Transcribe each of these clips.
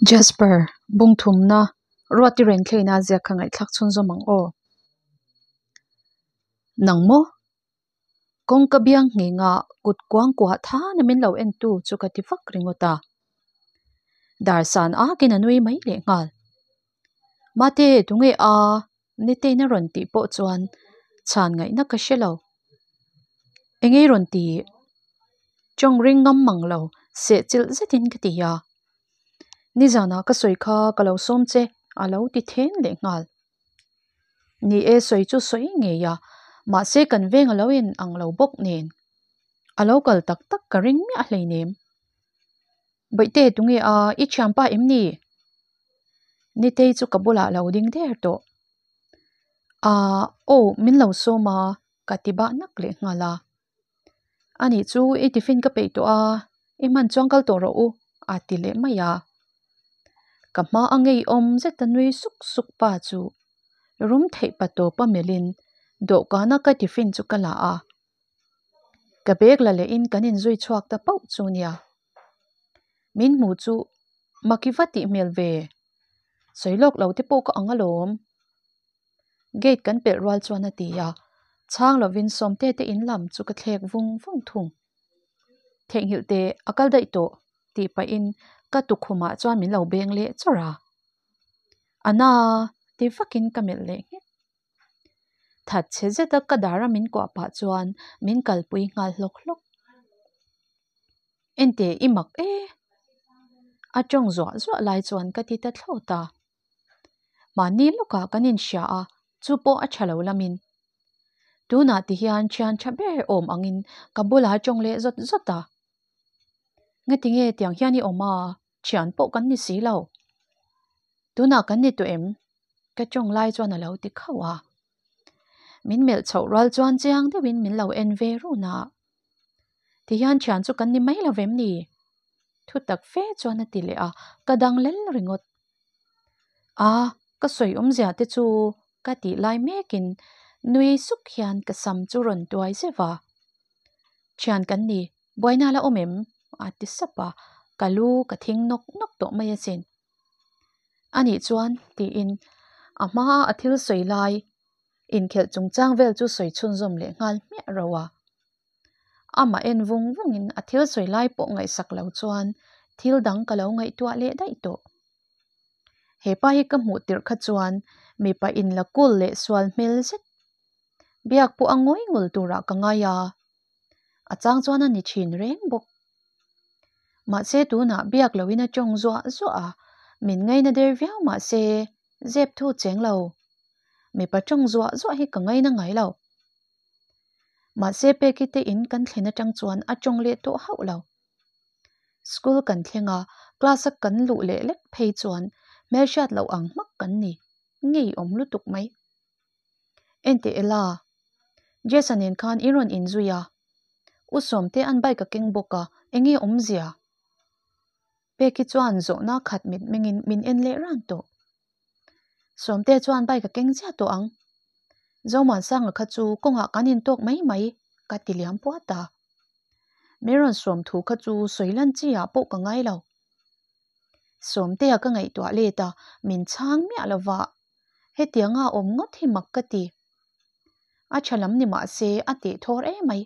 Jasper, bung thumna, Ruati Renthlei-na ziak kha ngaihthlak chhunzawm ang aw. Nang maw? Kawngka biang nghenga kut kuangkuah thana min lo entu chu ka ti vak ringawt a. Dar san akin a nui mai leh nghal. Mate, tunge a? Niteina rawn tih pawh chuan chhan ngaihna ka hre lo. Enge rawn ti? Tawng ring ngam mang lo, sehchilh zetin ka ti a. Nizanah ka sawi kha ka lo sawm che, a lo ti then leh nghal. Ni e, sawi chu sawi ngei a, mahse kan veng a lo in ang lo bawk nen. A lo kal tak tak ka ring miah hleinem. Bawihte, tunge a, i thianpa em ni? Nitei chu ka bulah lo ding der tawh. Aaa, aw, min lo sawm a, ka ti bah nak leh nghal a. Anih chu i tiffin ka peih tawh a, i hman chuan kal tawh rawh u, a ti leh mai a. Ka hma a ngeiawm zet a nui suk suk pa chu rum theih pa tawp a melhin dawhkana ka tiffin chu ka la a. Ka bag la lehin kan inzui chhuak ta pauh chu nia. Min hmu chu Maki va tih hmel ve. Sawi lawk lo te pawh ka ang alawm. Gate kan pelh rual chuan a ti a, chhang lovin Sawmte te in lam chu ka thlek vung vung thung. Theihnghilh teh a kal daih tawh tih pahin ka tukhumah chuan min lo beng leh chawrh a. A na ti vakin ka melh leh nghek. That chhe zeta ka dara min kuah pah chuan min kalpui nghal hlawk hlawk. Enteh i mak e! A tawng zuah zuah lai chuan ka ti ta thlawt a. Mahni lawkah kan inhria a, chu pawh a tha lo lamin. Tunah ti hian thian tha ber awm angin ka bulah tawng leh zawt zawt a. Ngatinge tiang hian i awm a, thian pawh kan ni si lo. Tunah kan ni tawh em? Ka tawng lai chuan a lo ti khauh a. Min melh chhoh rual chuan chiang deuhin min lo en ve run a. Tihian thian chu kan ni mai lo vem ni? Thu tak fe chuan a ti leh a, ka dang lel ringawt. A, ka sawi awmzia te chu ka tih lai mekin nui suk hian ka sam chu rawn tuai zeuh a. Thian kan ni, buaina la awm em? a ti sap a, ka lu ka thing nawk nawk tawh mai asin. Anih chuan tiin a hmaa a thil sawi lai inkhelh chungchang vel chu sawi chhunzawm leh nghal hmiah rauh a. Amah en vung vungin a thil sawi lai pawh ngaihsak lo chuan thil dang ka lo ngaihtuah leh daih tawh. He pa hi ka hmuh tirh kha chuan mipa inla kul leh sual hmel zet biak pawh a ngawi ngul turah ka ngai a, a chang chuan a ni thin reng bawk. Mahse tunah biak loin a tawng zuah zuah a, min ngaina der viau mahse zep thu cheng lo. Mipa tawng zuah zuah hi ka ngaina ngai lo. Mahse Peki te in kan thlen atang chuan a tawng leh tawh hauh lo. School kan thleng a, class a kan luh leh lek phei chuan hmelhriat loh ang hmak kan ni, ngei awm lutuk mai. Enteh Ella, Jason nen khan i rawn inzui a, U Sawmte an bike a keng bawk a, enge awmzia? Peki chuan zawhna khat mitmengin min en leh ran tawh. Sawmte chuan bike a keng chiah tawh ang. Zomuansanga kha chu kawngah kan intawk mai mai ka ti liam puat a. Min rawn sawm thu kha chu sawi lan chi ah pawh ka ngai lo. Sawmtea ka ngaihtuah let a, min chhang miah lo va. Hetianga awm ngawt hi mak ka ti. A tha lam ni mah se a teh thawr em mai.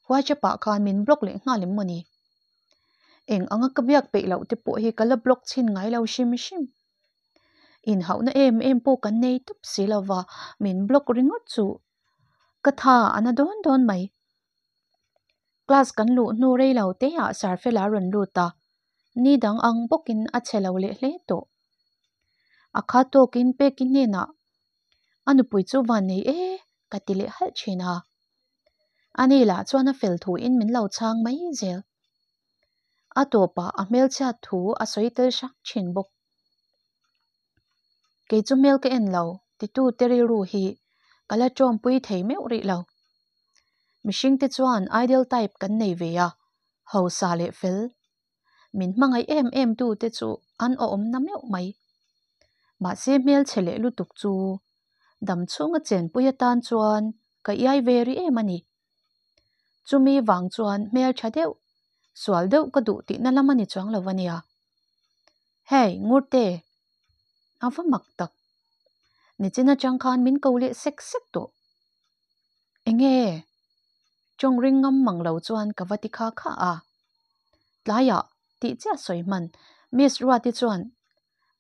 WhatsApp ah khan min block leh nghal em mawni? Eng anga ka biak peih loh te pawh hi ka la block chhin ngai lo hrim hrim. Inhauhna em em pawh kan nei tup si lo va, min block ringawt chu ka tha a na dawn dawn mai. Class kan luh hnu rei lo te ah Sarfela a rawn lut a, ni dang ang bawkin a che lo leh hle tawh. A kha tawkin Peki hnenah a nupui chu van nei e ka ti leh halh thin a. Ani lah chuan a fel thuin min lo chhang mai zel. A tawpah a hmelchhiat thu a sawi tel hrang thin bawk. Kei chu hmel ka en lo titu te rilru hi ka la tawmpui thei meuh rih lo. Mihringte chuan ideal type kan nei ve a, hausa leh fel. Min hmangaih em em tu te chu an awm na meuh mai. Mahse hmelchhe leh lutuk chu dam chhunga chenpui atan chuan ka iai ve rih em a ni. Chumi vang chuan hmeltha deuh, sual deuh ka duh tihna lam a ni chuang lo a nia. Hey, Ngurte! A va mak tak! Nichin atang khan min ko leh sek sek tawh. Enge? Tawng ring ngam mang lo chuan ka va ti kha kha a. Tlaiah tih chiah sawi hman Miss Ruati chuan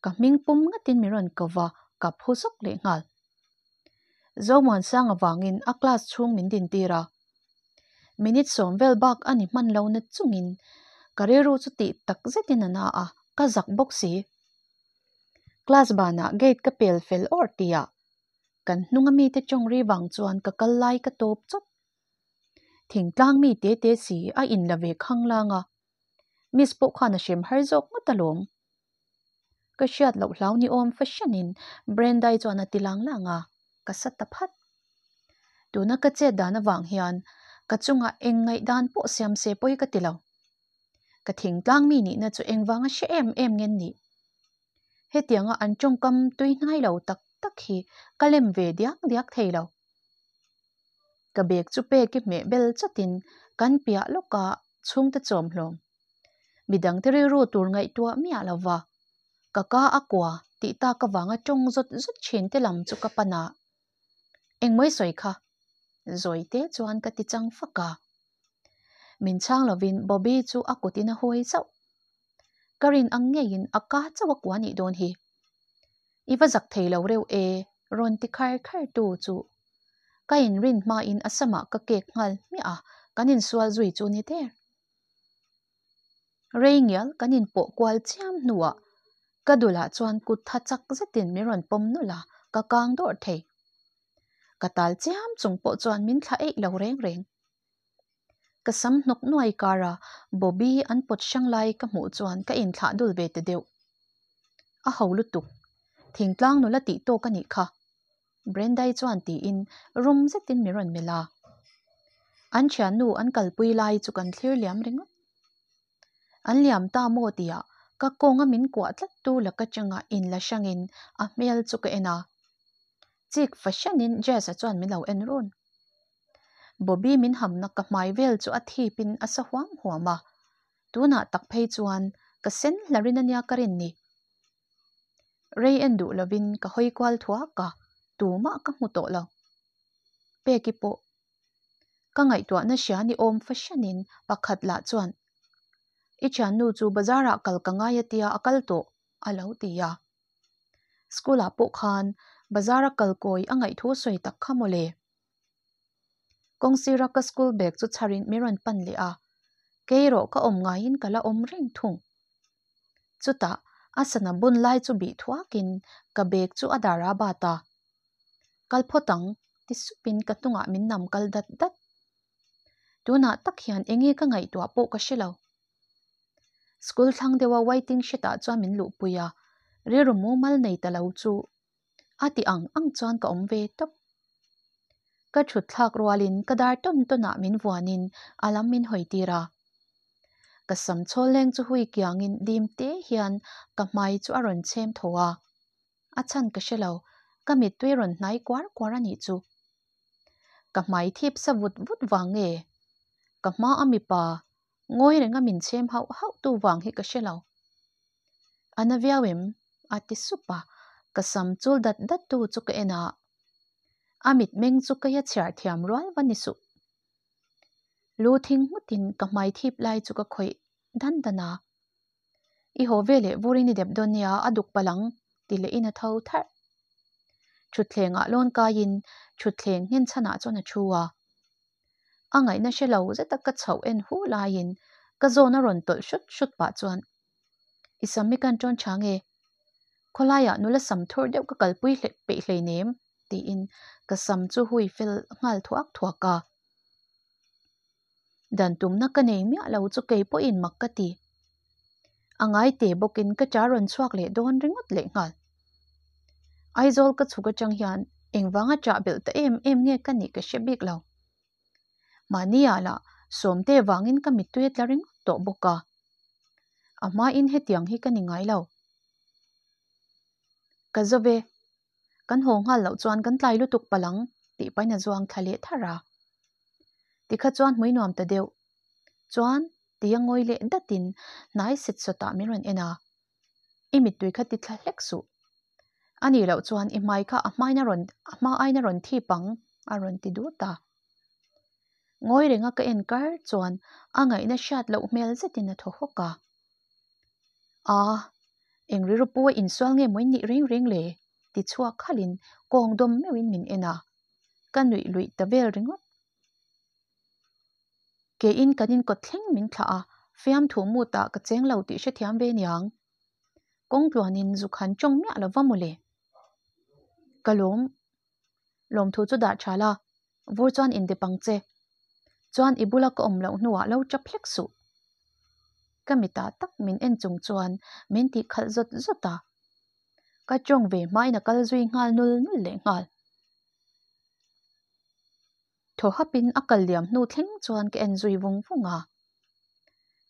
ka hming pum ngatin min rawn ko va, ka phu zawk leh nghal. Zomuansanga vangin a class chhung min din tir a. Minute sawm vel bak a ni hman lo na chungin ka rilru chu tih tak zetin a na a, ka zak bawk si. Class banah gate ka pel fel awr tihah kan hnunga mite tawng ri vang chuan ka kal lai ka tawp chawp. Thingtlang mi te te si a in la ve khanglang a, Miss pawh khan a hrem har zawk ngawt alawm. Ka hriat loh hlau ni awm fahranin Brenda-i chuan a ti lang lang a, ka sa ta phat. Tuna ka chet dan avang hian ka chungah eng ngaihdan pawh siam se pawi ka ti lo. Ka thingtlang mi nihna chu engvanga hre em em nge nih? Hetianga an tawngkam tui hnai lo tak tak hi ka lem ve diak diak thei lo. Ka bag chu pek i hmeh bel chatin kan piah lawka chhungte chawm hlawm. Midangte rilru tur ngaihtuah miah lova ka ka a kua tih tak avanga tawng zawt zawt thin te lam chu ka pan a. Engmawi sawi kha? Zawi te chuan ka ti chang fak a. Min chhang lovin Bobby chu a kutin a hawi zauh. Ka rin ang ngeiin a ka chauh a kua nih dawn hi. I va zak thei lo reuh e rawn ti khar khar tu chu ka inrin hmain a samah ka kek nghal hmiah a, kan insual zui chu ni der. Rei ngial kan inpawh kual chiam hnuah ka dulah chuan kut tha chak zetin min rawn pawm nawlh a, ka kang dawrh thei. Ka tal chiam chung pawh chuan min thla eih lo reng reng. Ka sam hnawk nuai kara Bobby an pawt hrang lai ka hmuh chuan ka inthlah dul ve ta deuh. A ho lutuk. Thingtlang nula tih tawk a nih kha. Brenda-i chuan tiin rum zetin min rawn melh a. An thiannu an kalpui lai chu kan thlir liam ringawt. An liam ta maw tihah ka kawnga min kuah tlat tu laka changa inla hrangin a hmel chu ka en a. Chik fahranin Jess-a chuan min lo en run. Bobby min hamna ka hmai vel chu a thipin a sa huam huam a, tunah tak phei chuan ka sen hlarin ania ka rin ni. Rei en duh lovin ka hawi kual thuak a, tumah ka hmu tawh lo. Peki pawh ka ngaihtuahna hria ni awm fahranin pakhat lah chuan, I thiannu chu bazar ah kal ka ngai atia a kal tawh a lo ti a. School ah pawh khan bazar a kal kawi a ngaihthu sawi tak kha mawle. Kawng sira ka school bag chu chharin min rawn pan leh a, kei erawh ka awm ngaiin ka la awm reng thung. Chutah a sana bun lai chu bih thuakin ka bag chu a dar a bat a, Kal phawt ang ti supin ka hnungah min nam kal dat dat. Tunah tak hian enge ka ngaihtuah pawh ka hre lo. School thlang deuha waiting shed ah chuan min luhpui a, rilru mumal nei ta lo chu a ti ang ang chuan ka awm ve tawp. Ka thut thlak rualin ka dar tawn tawnah min vuanin a lam min hawi tir a. Ka sam chhawl leng chu hui kiangin dim te hian ka hmai chu a rawn chhem tho a. A chhan ka hre lo, ka mittui rawn hnai kuar kuar a nih chu. Ka hmai thip sa vut vut vang nge? Ka hma a mipa ngawi renga min chhem hauh hauh tu vang hi ka hre lo. A na viau em? a ti sup a, ka sam chul dat dat tu chu ka en a. A mitmeng chu ka ia chhiar thiam rual va ni suh. Lu thing nghutin ka hmai thip lai chu ka khawih dan dan a. I haw ve leh vurin i dep dawn nia a duk palh ang ti lehin a tho tharh. Thutthlengah lawn kaiin thutthleng nghen chhanah chuan a thu a. A ngaihna hre lo zeta ka chhoh en hu laiin ka zawn a rawn tawlh hrut hrut pah chuan I sam hi kan tawn tha nge? Khawlaiah nula sam thur deuh ka kalpui hleh peih hleinem tiin ka sam chu hui fel nghal thuak thuak a. Dan tumna ka nei miah lo chu kei pawhin mak ka ti. A ngai te bawkin ka cha rawn chhuak leh dawn ringawt leh nghal. Aizawl ka chhuk atang hian engvanga chah belh ta em em nge ka nih ka hre bik lo. Mahni ah lah sawmte vangin ka mittui a tla ringawt tawh bawk a. A hmain hetiang hi ka ni ngai lo. Ka zo ve. Kan haw nghal loh chuan kan tlai lutuk palh ang tih pahin a zuang thla leh thar a. Tikha chuan hmui nuam ta deuh chuan tia ngawi leh datin hnai set sawtah min rawn en a. I mittui kha ti thla hlek suh. A nih loh chuan i hmai kha a hmain a rawn a hma aiin a rawn thip ang a rawn ti dut a. Ngawi renga ka en kar chuan a ngaihna hriat loh hmel zetin a thaw hawk a. A, eng rilru pu a insual nge maw in nih reng reng le? ti chhuak khalhin kawng dawm meuhin min en a. Ka nuih luih ta vel ringawt. Keiin kan inkawt thleng min thlah a, fiamthu mutah ka cheng lo tih hrethiam ve niang. Kawng tluanin zuk han tawng miah lo va mawle. Ka lawm. Lawmthu chu dah tha la, vur chuan indep ang che. Chuan i bula ka awm loh hnuah lo tap hlek suh. Ka mitah tak min en chung chuan min tih khalh zawt zawt a. Ka tawng ve hmain a kal zui nghal nul nul leh nghal. Thaw hapin a kal liam hnu thleng chuan ka en zui vung vung a.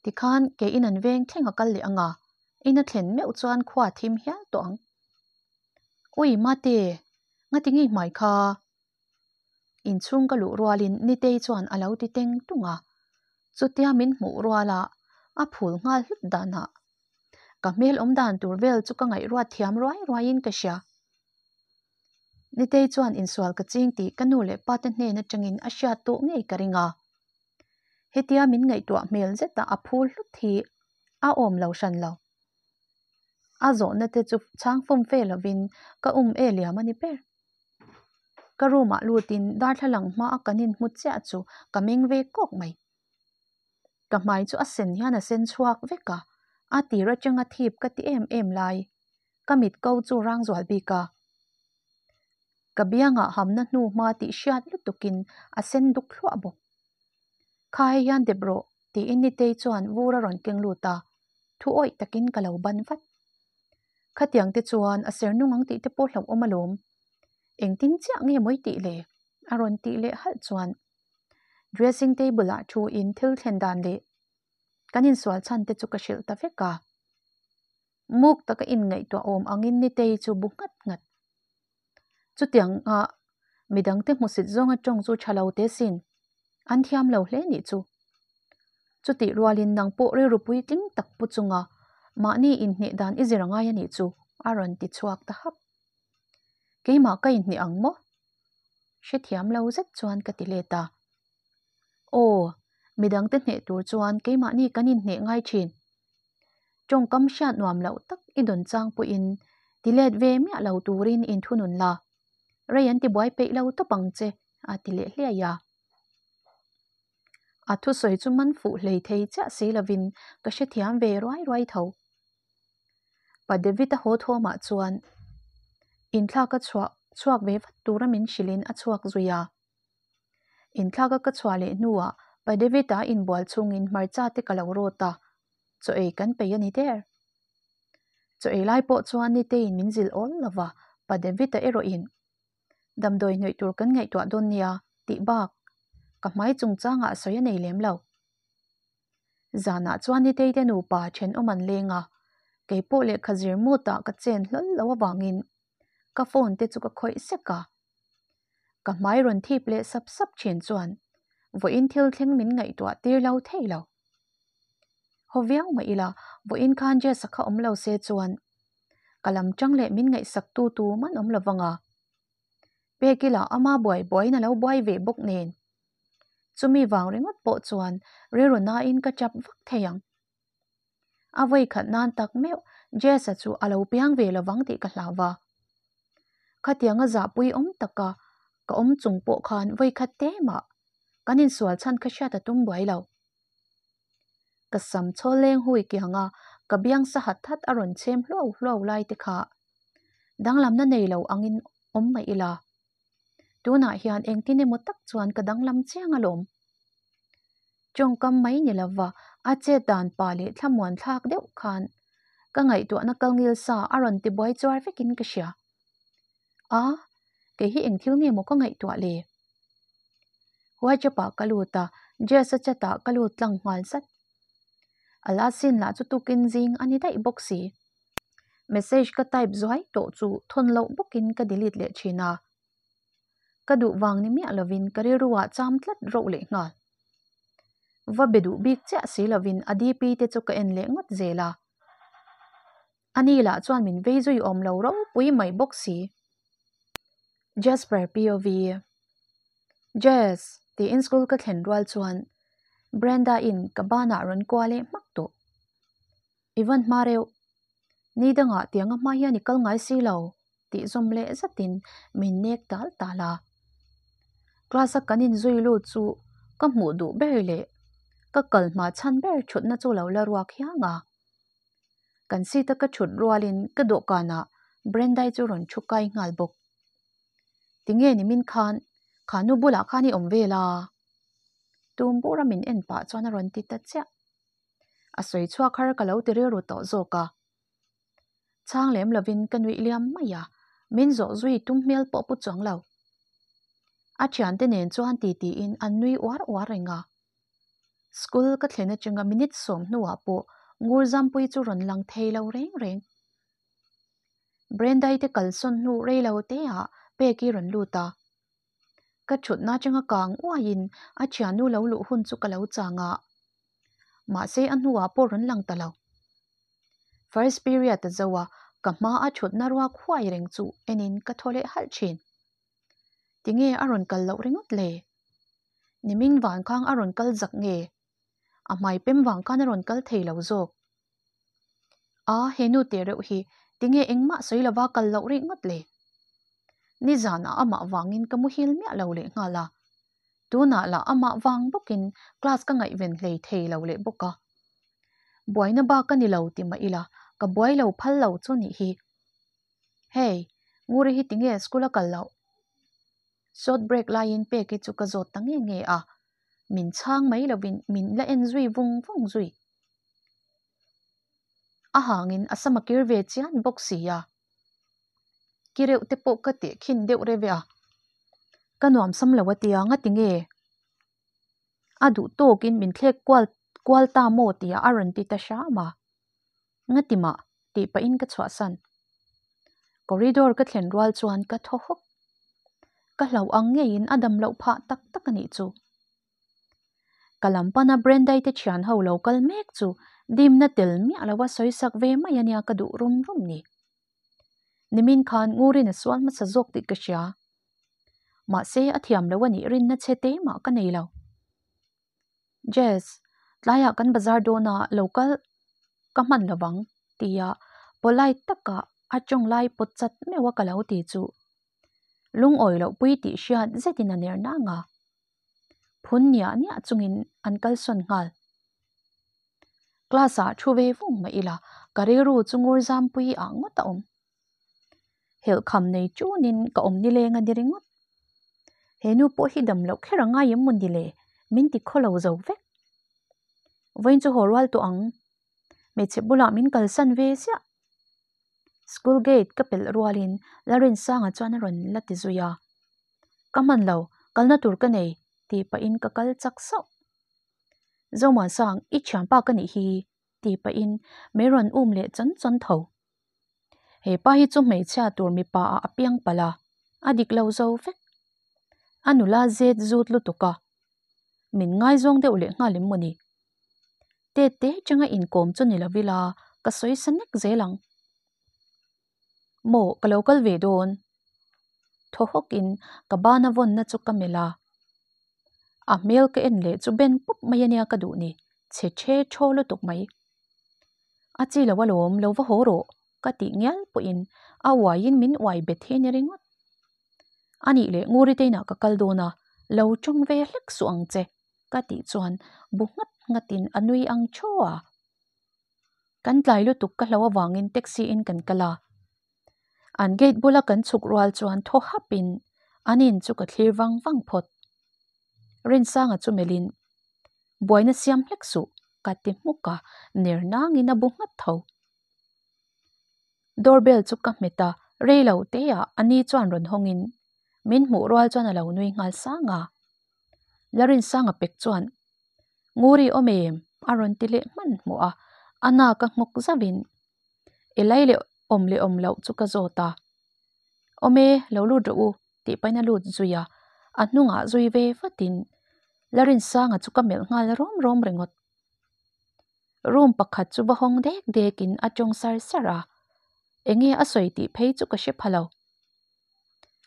Tikhan keiin an veng thleng a kal leh ang a, in a thlen meuh chuan khua thim hial tawh ang. Ui Mate, ngati ngei hmai kha? Inchhung ka luh rualin Nitei chuan a lo ti teng tung a, chutia min hmuh ruala a phul nghal hlut danah ka hmel awm dan tur vel chu ka ngaihruat thiam ruai ruaiin ka hria. Nitei chuan insual ka ching tih ka nu leh pa te hnen atangin a hriat tawh ngei ka ring a. Hetia min ngaihtuah hmel zeta a phul hlut hi a awm lo hran lo. A zawhna te chu chhang fawm fe lovin ka um e liam a ni ber. Ka room ah lutin darthlalang hma a kan inhmu chiah chu ka meng ve kawk mai. Ka hmai chu a sen hian a sen chhuak vek a, a tir atanga thip ka ti em em lai. Ka mit ko chu rang zual bik a. Ka biangah hamna hnu hma tih hriat lutukin a sen duk thluah bawk. Kha hei hian dep rawh tiin Nitei chuan vur a rawn keng lut a, thu awih takin ka lo ban vat. Khatiang te chuan a ser nung ang tih te pawh hlauhawm alawm. Engtin chiah nge mawi tih le? a rawn tih leh halh chuan dressing table ah thu in thil thlen dan leh kan insual chhan te chu ka hrilh ta vek a. Muk taka inngaihtuah awm angin Nitei chu bu nghat nghat. Chutiang a midangte hmusit zawnga tawng chu tha lo te sin. An thiam lo hle nih chu. Chutih rualin nang pawh rilru puitling tak pu chunga mahni inhneh dan i zir angai a nih chu a rawn ti chhuak ta hap. Keimah ka inhneh ang maw? Hrethiam lo zet chuan ka ti let a. Aw, midangte hneh tur chuan keimahni kan inhneh ngai thin. Tawngkam hriat nuam loh tak i dawn chang pawhin ti let ve miah lo turin inthunun la, rei an ti buai peih lo tawp ang che a ti leh hliai a. A thusawi chu man fuh hlei thei chiah si lovin ka hrethiam ve ruai ruai tho. Pa David-a haw thawmah chuan inthlak a chhuah chhuak ve vat tura min hrilhin a chhuak zui a. Inthlak a ka chhuah leh hnuah Pa David-a inbual chhungin hmarcha te ka lo rawt a, chaw ei kan peih a ni der. Chaw ei lai pawh chuan Niteiin min zilh awl lo va, Pa David-a erawhin damdawi hnawih tur kan ngaihtuah dawn nia tih bak ka hmai chungchangah sawi a nei lem lo. Zanah chuan Nitei te nupa thenawm an leng a, kei pawh lehkha zir mutah ka chen hlawl lo avangin ka phone te chu ka khawih sek a. Ka hmai rawn thip leh sap sap thin chuan vawiin thil thleng min ngaihtuah tir lo thei lo. Haw viau mah ila vawiin khan Jess-a kha awm lo se chuan ka lam tang leh min ngaihsak tu tu man awm lo vang a. Pek ila ama buai buaiin a lo buai ve bawk nen. Chumi vang ringawt pawh chuan rilru nain ka chap vak thei ang. A vawi khat nan tak meuh Jess-a chu a lo piang ve lo vang tih ka hlau va. Khatianga zahpui awm taka ka awm chung pawh khan vawi khat te mah kan insual chhan kha hriat a tum buai lo. Ka sam chhawl leng hui kianga ka biang sa hat hat a rawn chhem hluau hluau lai te kha danglamna nei lo angin awm mai ila. Tunah hian engtin emaw tak chuan ka danglam chiang alawm. Tawngkam mai ni lova a chet dan pa leh thlamuan thlak deuh khan ka ngaihtuahna kal ngil sa a rawn ti buai chuar vekin ka hria. A, kei hi eng thil nge maw ka ngaihtuah le? WhatsApp ah ka lut a, Jess-a chat ah ka lut tlang nghal zat. A la sin lah chu tukin zing a ni daih bawk si. Message ka type zuai tawh chu thawn loh bawkin ka delete leh thin a. Ka duh vang ni miah lovin ka rilru ah cham tlat rauh leh nghal. Va be duh bik chiah si lovin a DP te chu ka en leh ngawt zel a. Ani lah chuan min vei zui awm lo ropui mai bawk si. Jasper POV Jess! tiin school ka thlen rual chuan Brenda in ka banah rawn kua leh hmak tawh. I van hma reuh. Ni dangah tianga hma hian i kal ngai si lo tih zawm leh zatin min nek tal tal a. Class a kan inzui lut chu ka hmuh duh ber leh ka kal hma chhan ber thutna chu lo la ruak hiang a. Kan seat a ka thut rualin ka dawhkanah Brendai chu rawn thu kai nghal bawk. Tinge nimin khan kha nu bulah khan i awm vel a? Tum bura min en pah chuan a rawn ti ta chiah. A sawi chhuak har ka lo ti rilru tawh zawk a. Chhang lem lovin ka nuih liam mai a, min zawh zui tum hmel pawh pu chuang lo. A thiante nen chuan ti tiin an nui uar uar reng a. School ka thlen atanga minute sawm hnuah pawh Ngurzampui chu rawn lang thei lo reng reng. Brendai te kalsawn hnu rei lo te ah Peki rawn lut a. Ka thutna atanga kang uaiin a thiannu lo luh hun chu ka lo chang a. Mahse a hnuah pawh rawn lang ta lo. First period a zo a, ka hma a thutna ruak huai reng chu enin ka thaw leh halh thin. Tinge a rawn kal loh ringawt le? Nimin vang khang a rawn kal zak nge? A hmai pem vang khan a rawn kal thei lo zawk. A, he nu teh reuh hi tinge engmah sawi lova kal loh rih ngawt le? Nizanah amah vangin ka muhil miah lo leh nghal a. Tunah lah amah vang bawkin class ka ngaihven hlei thei lo leh bawk a. Buaina bak a ni lo ti mah ila ka buai lo phal lo chu nih hi. Hey, Nguri hi tinge school a kal loh? Short break laiin Peki chu ka zawt ta nge nge a, min chhang mai lovin min la en zui vung vung zui. A hangin a sama kir ve chian bawk si a. Ki reuh te pawh ka teh khin deuh reve a. Ka nuam sam lo a tia ngati nge? A duh tawkin min thlek kual kual ta maw tia a rawn ti ta hram a. Ngati mah tih pahin ka chhuahsan. Corridor ka thlen rual chuan ka thaw hawk. Ka hlauh ang ngeiin a dam loh phah tak tak a nih chu. Ka lam pana Brendai te thian ho lo kal mek chu dimna tel miah lo a sawi sak ve mai a nia ka duh rum rum ni. Nimin khan Ngurin a sual hmasa zawk tih ka hria. Mahse a thiam lo a nih rinna che te mah ka nei lo. Jess, tlaiah kan bazar dawn a lo kal ka hman lo vang tia polite taka a tawng lai pawt chat meuh a ka lo ti chu lungawi loh pui tih hriat zetin a ner nang a. Phun niah niah chungin an kalsawn nghal. Class ah thu ve vung mah ila ka rilru chu ngur zampui ah ngawt a awm. Helhkham nei tunin ka awm nileng a ni ringawt. He nu pawh hi dam loh kher a ngai em maw ni le? Min ti khaw lo zo vek. Vawiin chu haw rual tawh ang. Hmeichhe bulah min kalsan ve ziah. School gate ka pelh rualin Lalrinsanga chuan a rawn la ti zui a. Ka hman lo, kalna tur ka nei tih pahin ka kal chak sauh. Zomuansang, i thianpa ka nih hi tih pahin min rawn um leh chawn chawn tho. He pa hi chu hmeichhia tur mipa ah a piang palh a, a dik lo zo vek. A nula zet zut lutuk a, min ngaizawng deuh leh nghal em mawni? Tet te changa inkawm chu ni lo ila ka sawi sa nek zel ang. Maw ka lo kal ve dawn? Thaw hawkin ka bana vawnna chu ka melh a. A hmel ka en leh chu ben pup mai ania ka duh ni, chhe the thaw lutuk mai. A chi lo alawm, lo va haw rawh ka tih ngial pawhin a uaiin min uai bet hi a ni ringawt. A nih leh Nguriteina ka kal dawn a, lo tawng ve hlek suh ang che ka tih chuan bu nghat nghatin a nui ang thaw a. Kan tlai lutuk ka hlo avangin taxi in kan kal a. An gate bula kan chhuk rual chuan thaw hapin an in chu ka thlir vang vang phawt. Rinsanga chu melhin buaina siam hlek suh ka ti hmuk a, ner nangin a bu nghat tho. Doorbell chu ka hmet a, rei lo te ah a ni chuan rawn hawngin min hmuh rual chuan a lo nui nghal sang a. Larinsanga pek chuan Nguri awm em? a rawn ti leh hmanhmawh a, a nak a nghawk zauhin Elai leh awm leh awm loh chu ka zawt a. Awm e, lo lut rawh u tih pahin a lut zui a, a hnungah zui ve vatin Larinsanga chu ka melh nghal rawm rawm ringawt. Room pakhat chu va hawng dek dekin a tawng sar sar a. Enge a sawi tih phei chu ka hre pha lo.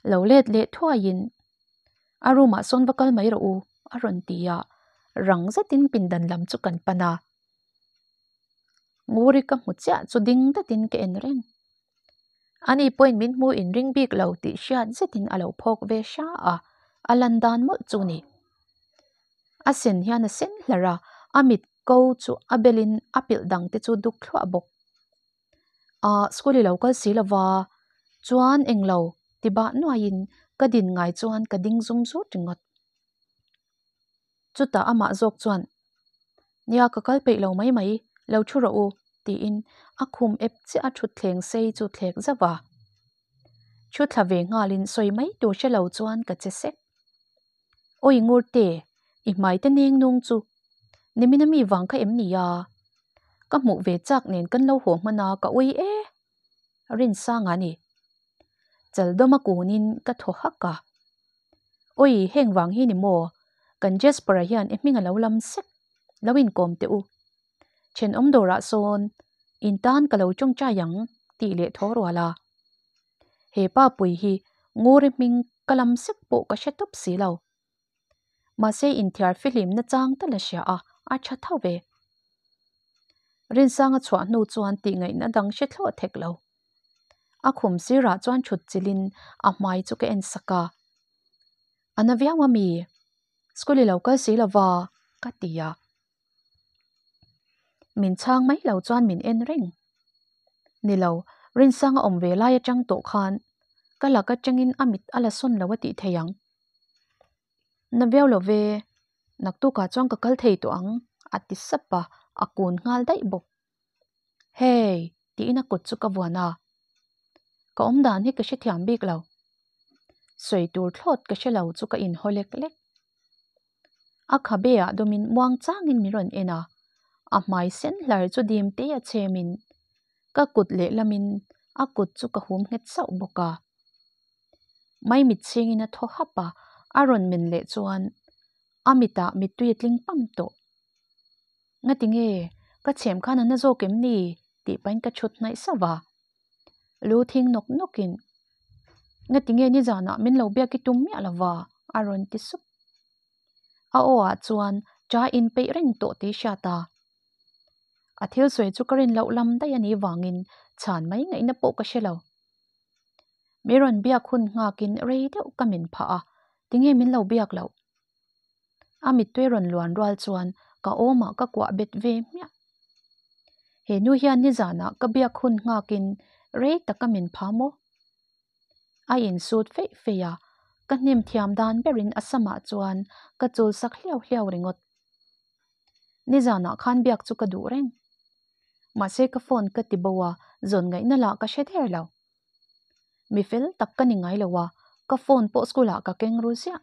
Lo let leh thuaiin a room ah sawn va kal mai rawh u a rawn ti a, rang zetin pindan lam chu kan pan a. Nguri ka hmu chiah chu ding datin ka en reng. Ani pawhin min hmu inring bik lo tih hriat zetin a lo phawk ve hra a, a lan dan mawlh chu ni. A sen hian a sen hlar a, a mit ko chu a belin a pilh dang te chu duk thluah bawk. Ah, school i lo kal si lova, chuan englo ti bah nuaiin ka din ngai chuan ka ding zum zut ringawt. Chutah amah zawk chuan, Nia ka kal peih lo mai mai, lo thu rawh u, tiin a khum ep chiah a thutthleng sei chu thlek zauh a. Thu thla ve nghalin sawi mai tur hre lo chuan ka che sek. Awi Ngurte, i hmai te neng nung chu nimina mi vang kha em ni a? Ka hmuh ve chak nen kan lo haw hman a ka ui e! Rinsanga ni. Chaldawma kunin ka thaw hak a. Awi heng vang hi ni maw? Kan Jasper-a hian i hming a lo lam sek, lo inkawm teh u. Thenawm dawrah sawn in tan ka lo tawngtai ang tih leh thaw rual a. He pa pui hi Nguri hming ka lam sek pawh ka hre tawp si lo. Mahse inthiar fihlimna chang tal a hria a, a tha tho ve. Rinsanga chhuah hnu chuan tihngaihna dang hre thlawh thek lo. A khum sirah chuan thut chilhin a hmai chu ka en sak a. A na viau a mi? School i lo kal si lova ka ti a. Min chhang mai lo chuan min en reng. Ni lo, Rinsanga awm ve lai atang tawh khan ka lak atangin a mit a la sawn lo a tih thei ang. Na viau lo ve, naktukah chuan ka kal thei tawh ang a ti sap a, a kun nghal daih bawk. Hey! tiin a kut chu ka vuan a. Ka awm dan hi ka hrethiam bik lo. Sawi tur thlawt ka hre lo chu ka inhaw lek lek. A khabe ah dawmin muang changin min rawn en a, a hmai sen hlar chu dim te a chhemin ka kut lehlamin a kut chu ka hum nghet sauh bawk a. Maimit chhingin a thaw hap a, a rawn men leh chuan a mitah mittui a tling pam tawh. Ngati nge ka chhem khan a na zawk em ni? tih pahin ka chhut hnaih sauh a. Lu thing nawk nawkin Ngati nge nizanah min lo biak i tum miah lova? a rawn ti sup. A aw ah chuan cha in peih reng tawh tih hriat a. A thil sawi chu ka rin loh lam daih a nih vangin chhan mai ngaihna pawh ka hre lo. Mi rawn biak hun nghakin rei deuh ka min phah a, tinge min lo biak loh? A mittui rawn luan rual chuan ka awmah ka kuah bet ve hmiah. He nu hian nizanah ka biak hun nghakin rei taka min pha maw? A insut feih feih a, ka hnem thiam dan berin a samah chuan ka chul sak hliau hliau ringawt. Nizanah khan biak chu ka duh reng. Mahse ka phone ka ti bo a, zawn ngaihna lah ka hre der lo. Mi fel tak ka ni ngai lo a, ka phone pawh school ah ka keng ru ziah.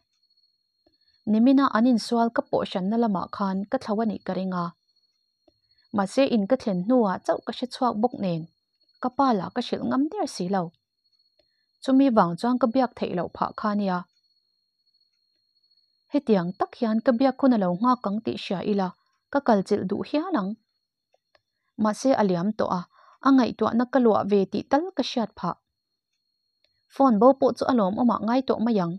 Nimina an insual ka pawh hranna lamah khan ka thlo a nih ka ring a. Mahse in ka thlen hnuah chauh ka hre chhuak bawk nen ka pa lah ka hrilh ngam der si lo. Chumi vang chuan ka biak theih loh phah kha nia. Hetiang tak hian ka biak hun a lo nghak ang tih hria ila ka kal chilh duh hial ang. Mahse a liam tawh a, a ngaihtuahna ka luah ve tih tal ka hriat phah. Phone bo pawh chu a lawmawmah ngai tawh mai ang.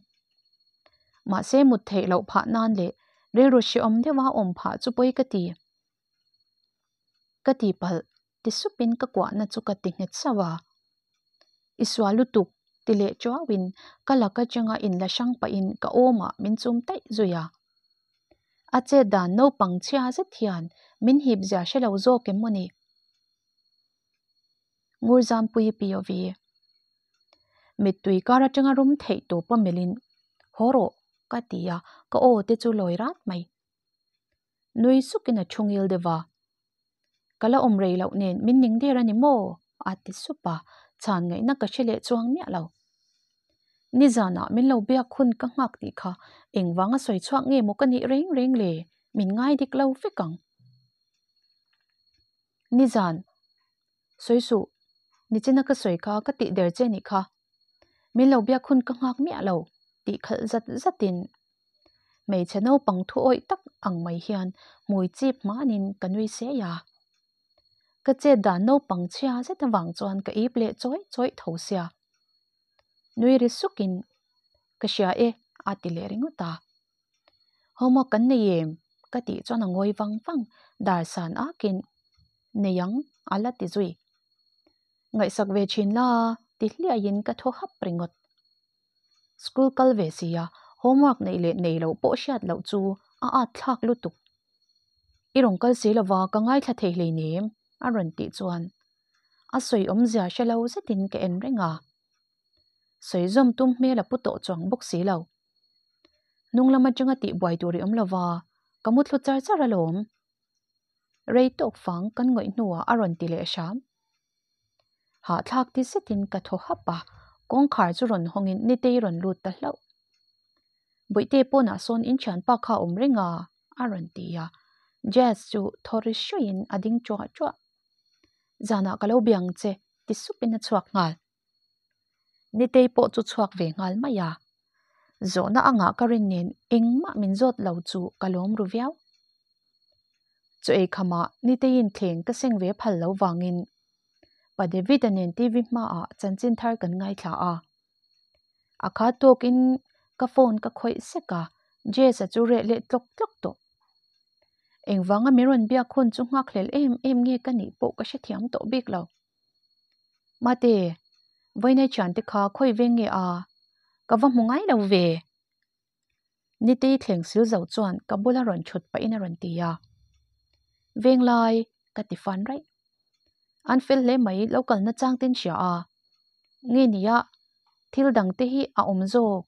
Mahse mut theih loh phah nan leh rilru hrehawm deuha awm phah chu pawi ka ti. Ka ti palh ti supin ka kuahna chu ka ti nghet sauh a. I sual lutuk ti leh chuauin ka lak atanga inla hrang pahin ka awmah min chum taih zui a. A chet dan naupang chhia zet hian min hip zia hre lo zawk em maw ni? Ngurzampuii POV. Mittui kar atanga rum theih tawp a melhin, Haw rawh, ka ti a, ka aw te chu lawi rat mai. Nui sukin a thu ngil deuh va. Ka la awm rei loh nen min ning der a ni maw? a ti sup a, chhan ngaihna ka hre leh chuang miah lo. Nizanah min lo biak hun ka nghak tih kha engvanga sawi chhuak nge maw ka nih reng reng le? Min ngai dik lo vek ang. Nizan, sawi suh, nichina ka sawi kha ka tih der che nih kha. Min lo biak hun ka nghak miah lo tih khalh zat zatin hmeichhe naupang thu awih tak ang mai hian hmui chip hmanin ka nui sei a. Ka chet dan naupang chhia zet avang chuan ka ip leh chawih chawih tho sia. Nui ri sukin, Ka hria e, a ti leh ringawt a. Homework kan nei em? Ka tih chuan a ngawi vang vang, dar san akin, Nei ang, a la ti zui. Ngaihsak ve thin la, ti hliaiin ka thaw hap ringawt. School kal ve sia, homework neih leh nei loh pawh hriat loh chu a at thlak lutuk. I rawn kal si lova ka ngaithla thei hleinem, a rawn tih chuan a sawi awmzia hre lo zetin ka en reng a. Sawi zawm tum hmel a pu tawh chuang bawk si lo. Hnung lam atanga tihbuai tur i awm lova, ka mu thlu char char alawm. Rei tawk fang kan ngawih hnuah a rawn ti leh hram. Hahthlak ti zetin ka thaw hap a, kawngkhar chu rawn hawngin Nitei rawn lut ta hlauh. Bawihte pawnah sawn in thianpa kha a awm reng a, a rawn ti a. Jazz chu thaw ri hruaiin a ding ṭuah ṭuah. Zanah ka lo biang che, ti supin a chhuak nghal. Nitei pawh chu chhuak ve nghal mai a. Zawhna angah ka rin nen engmah min zawt lo chu ka lawm ru viau. Chaw ei khamah Niteiin thleng ka seng ve phal lo vangin Pa David-a nen TV hmaah chanchin thar kan ngaithla a. A kha tawkin ka phone ka khawih sek a, Jess-a chu reh leh tlawk tlawk tawh. Engvanga min rawn biak hun chu nghakhlel em em nge ka nih pawh ka hrethiam tawh bik lo. Mate, vawiinai thiante kha khawi veng nge a? Ka va hmu ngai lo ve. Nitei thleng sil zo chuan ka bula rawn thut pahin a rawn ti a. Venglai, ka ti fan raih. An fel hle mai, lo kalna chang ten hria a. Nge nia, thil dang te hi a awm zawk.